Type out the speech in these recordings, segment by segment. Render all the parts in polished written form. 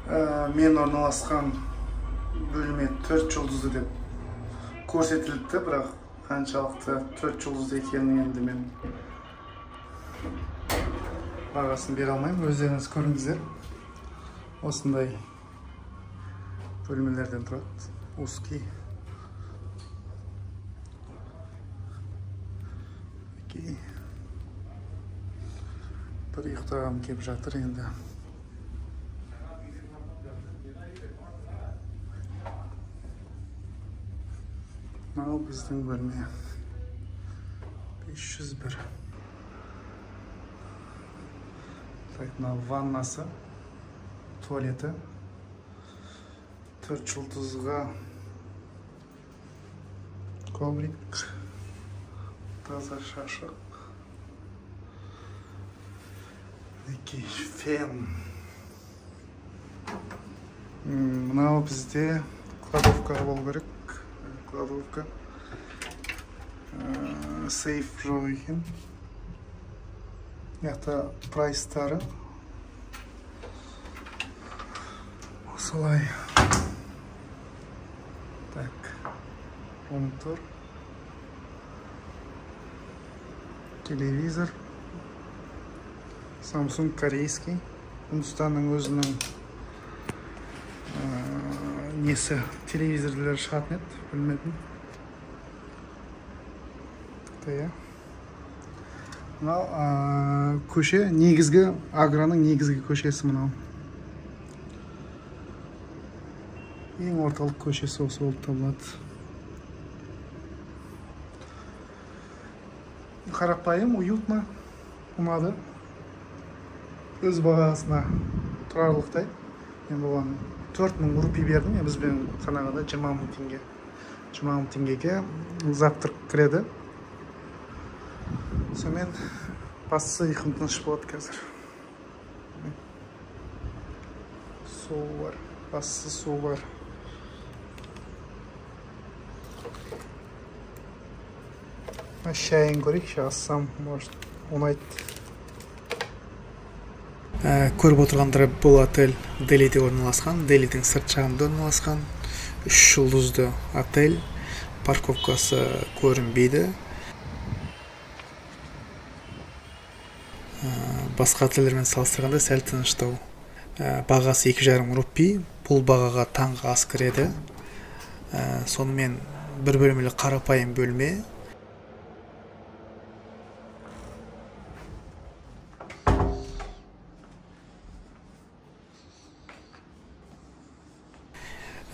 Мен орналасқан бөлме 4 жұлдызды деп көрсетіліпті, бірақ қаншалықты 4 жұлдызды екенін енді мен бағасын бере алмаймын. Өздеріңіз көріңіздер. Осындай бөлмелерден тұрады. Узкий. Окей. Бір ұйықтағым кеп жатыр енді. Мынау біздің бөлме 501. Так, мынау ваннасы, туалеті. 4 жұлдызға коврик, таза шашық. Мінекей фен. Мынау бізде кладовка болу керек. Кладовка. Сейф жоқ екен. Мына прайстары. Осылай. Так. Рум-тур. Телевизор. Samsung корейский. Үндістанның өзінің несі телевизорлер шығатын еді, білмедім. Тіпті, мынау көше, негізгі Аграның негізгі көшесі мынау. Ең орталық көшесі осы болып табылады. Қарапайым, уютно, ұнады. Өз бағасына тұрарлықтай. Мен бұған 4000 рупий бердім. Бізбен санағанда 20 мың теңге. 20 мың теңгеге завтрак кіреді. Сонымен бастысы ұйқым тыныш болады қазір. Су бар, бастысы су бар. Шайын көрейікші, ассам, может, ұнайды. Көріп отырғандар, бұл отель Делиде орналасқан, Делидің сырт жағында орналасқан. 3 жұлдызды отель, парковкасы көрінбейді. Басқа отельдермен салыстырғанда сәл тыныштау. Бағасы 2,5 рупий, бұл бағаға таңғы ас кіреді. Сонымен бір бөлмелі қарапайым бөлме.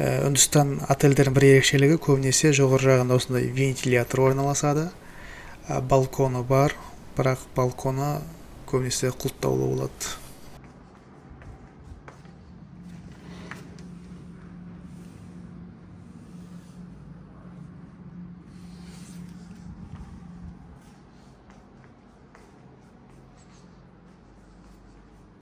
Үндістан отельдерінің бір ерекшелігі көбінесе жоғары жағында осындай вентилятор орналасады. Балконы бар, бірақ балконы көбінесе құлыптаулы болады.